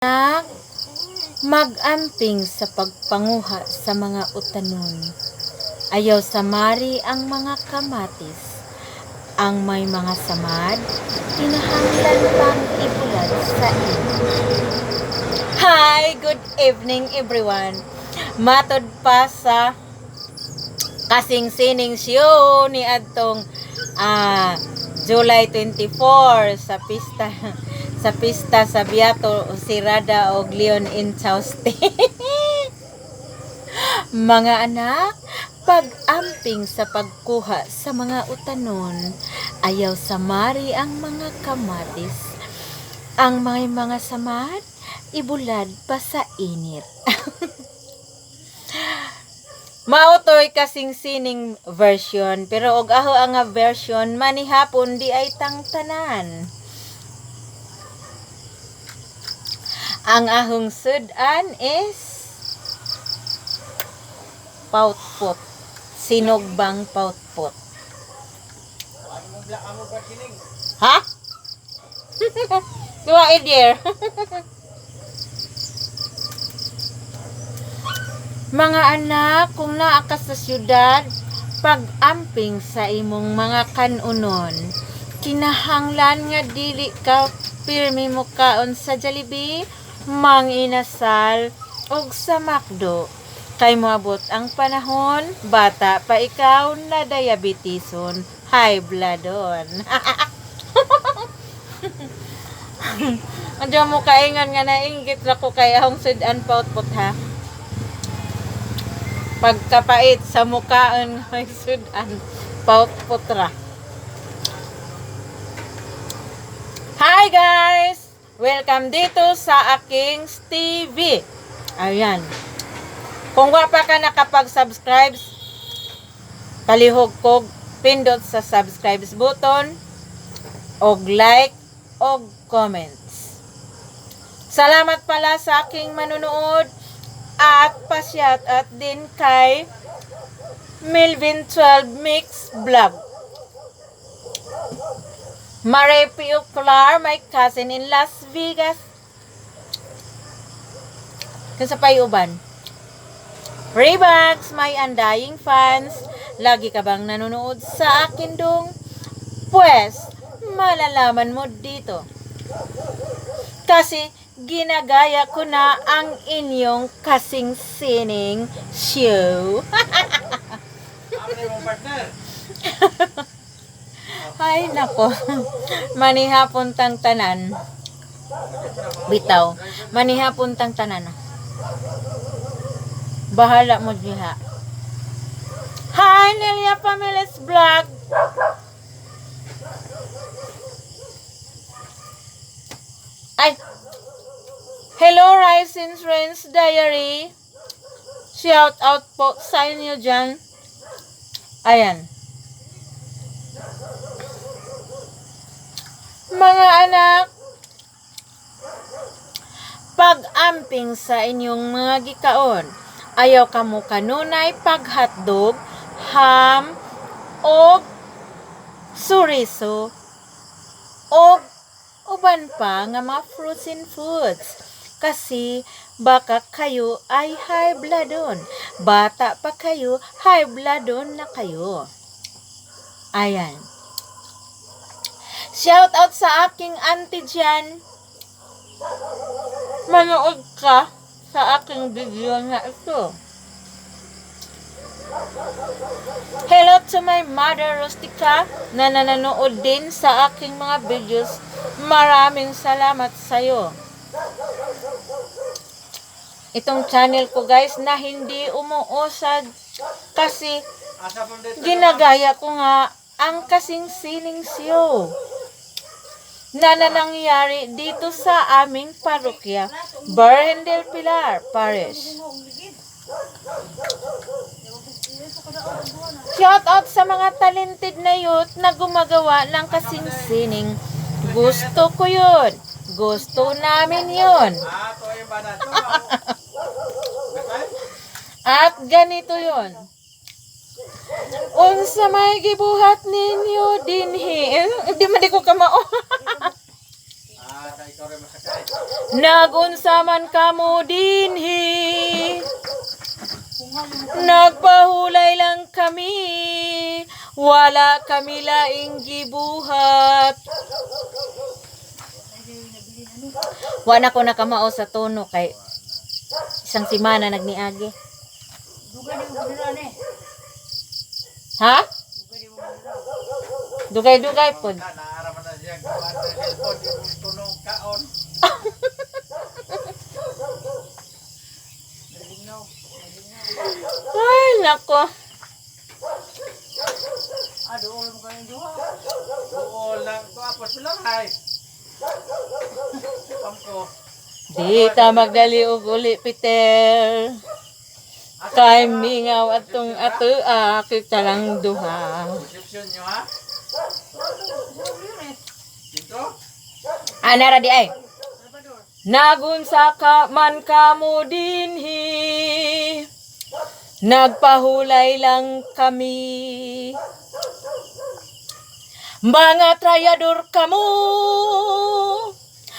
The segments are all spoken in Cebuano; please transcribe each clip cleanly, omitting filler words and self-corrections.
Anak, mag-amping sa pagpanguha sa mga utanon. Ayaw samari ang mga kamatis. Ang may mga samad, kinahanglan pang ibulad sa init. Hi! Good evening, everyone! Matod pa sa kasing sining show ni adtong July 24 sa pista sa Beato Sirada og Leon Inchausti. Mga anak, pag-amping sa pagkuha sa mga utanon, ayaw samari ang mga kamatis. Ang may mga samad, ibulad pa sa init. Mao toy kasing sining version, pero og aho ang nga version manihapon di ay tang tanan. Ang ahong sudan is pautput. Sinugbang pautput. Ha? Diba, dear? Mga anak, kung naa ka sa syudad, pag-amping sa imong mga kanunon, kinahanglan nga dili ka pirmi mo kaon sa Jollibee, Mang Inasal, ug sa McDo. Kay moabot ang panahon, bata pa ikaw na diabetison, high bloodon. Andiyan mo kaingon nga nainggit ra ko kay ahong sudan pautput ha. Pagkapait sa mukaan may sudan pautput ra. Hi guys! Welcome dito sa aking TV. Ayan. Kung wa pa ka nakapag-subscribe, palihog kog pindot sa subscribe button og like og comments. Salamat pala sa aking manunood at pa-shout out din kay Melvin 12 Mix Vlog. Mare P. Clar, my cousin in Las Vegas. Kinsa pa'y uban? Raybags, my undying fans. Lagi ka bang nanonood sa akin dong? Pwes, malalaman mo dito. Kasi ginagaya ko na ang inyong kasing sining show. Ano yung partner? Ay, nako. Manihapon tang tanan. Bitaw. Manihapon tang tanan. Bahala mo diha. Hi, Nelia Family's Vlog. Ay. Hello, Rising Friends Diary. Shout out po sa inyo dyan. Ayan. Mga anak, pag-amping sa inyong mga gikaon, ayaw kamo kanunay pag hotdog, ham, og suriso, og uban pa nga mga frozen foods. Kasi baka kayo ay high bloodon. Bata pa kayo, high bloodon na kayo. Ayan. Shout out sa aking auntie dyan. Manood ka sa aking video na ito. Hello to my mother Rustica na nanonood din sa aking mga videos. Maraming salamat sa'yo. Itong channel ko, guys, na hindi umuusad kasi Asa pong dito? Ginagaya ko nga ang kasing sining show na nangyari dito sa aming parokya, Virgen del Pilar Parish. Shout out sa mga talented na youth na gumagawa ng kasing sining. Gusto ko yun. Gusto namin yun. Ah, to yung bana. To. Gatay? At ganito yun. Unsa may gibuhat ninyo dinhi? Eh, hindi man di ko kamao. Ah, Ah, sa ikaw rin masakay. Nagunsa man kamo dinhi, nagpahulay lang kami, wala kami laing gibuhat. Wala ko nakamao sa tono kay isang simana nagniagi. Ha? Dugay-dugay pod. Ka, naaraman na siya. Gawa ng cellphone, yung tunong kaon. Ay, nako. Buol lang. Tapos lang, hay. Pamko. Di ta magdali og uli, Peter. Kay mingaw atong atua kita lang duha. Reception nyo, ha? Dito? Ana ra di ay. Nagunsa ka man kamo dinhi, nagpahulay lang kami. Mga trayador kamo,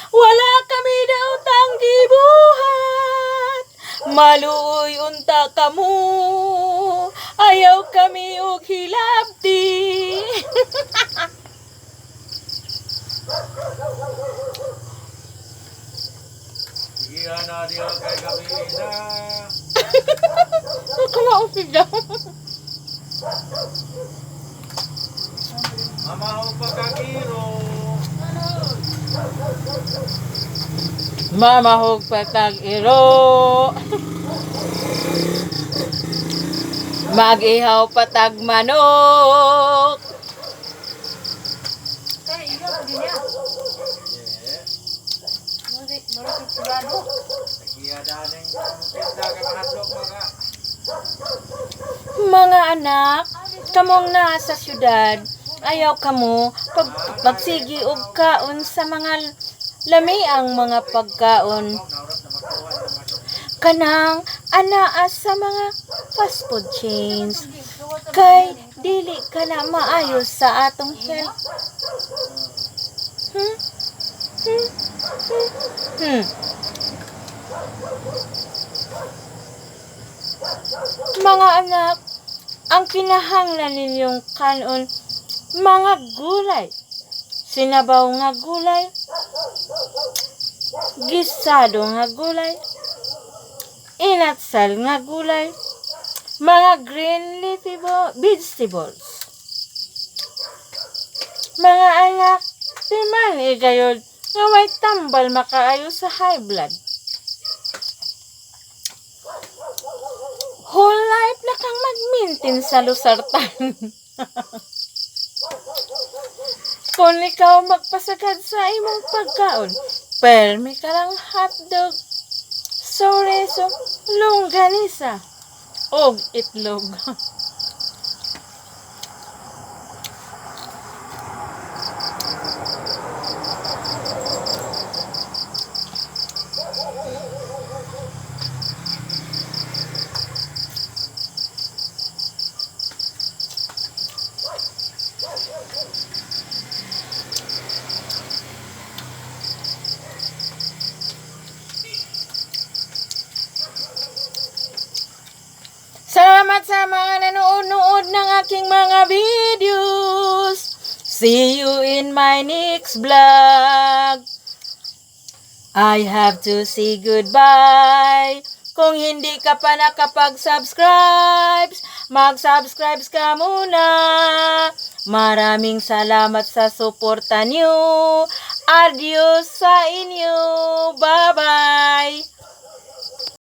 wala kami daw tang gibuhat. Maluoy unta kamo, ayaw kami og hilabti. Sige, na, di ako kay gabi na. Kamaupig daw. Mamaho pagkakiro. Mamahog patag iro. Mag-ihaw patag manok. Yeah. Nagiya daning tinda kay mahadlok mga. Mga anak, kamong nasa syudad, ayaw kamo pag magsigi og kaon sa mga lamiang mga pagkaon. Naurat na magkuha ng mga Kanang anaa sa mga fast food chains kay dili ka na maayos sa atong health. Mga anak, ang kinahanglan ninyong kanon, mga gulay. Sinabaw nga gulay, gisado nga gulay, inatsal nga gulay, mga green leafy vegetables. Mga anak, di man igayod nga may tambal makaayo sa high blood. Whole life na kang mag-maintain sa losartan. Kung ikaw magpasagad sa imong pagkaon, permi ka lang hotdog, soreso, longganisa, og itlog. Salamat sa mga nanonood ng aking mga videos. See you in my next vlog. I have to say goodbye. Kung hindi ka pa nakapag-subscribe, mag-subscribe ka muna. Maraming salamat sa suporta niyo. Adios sa inyo. Bye-bye.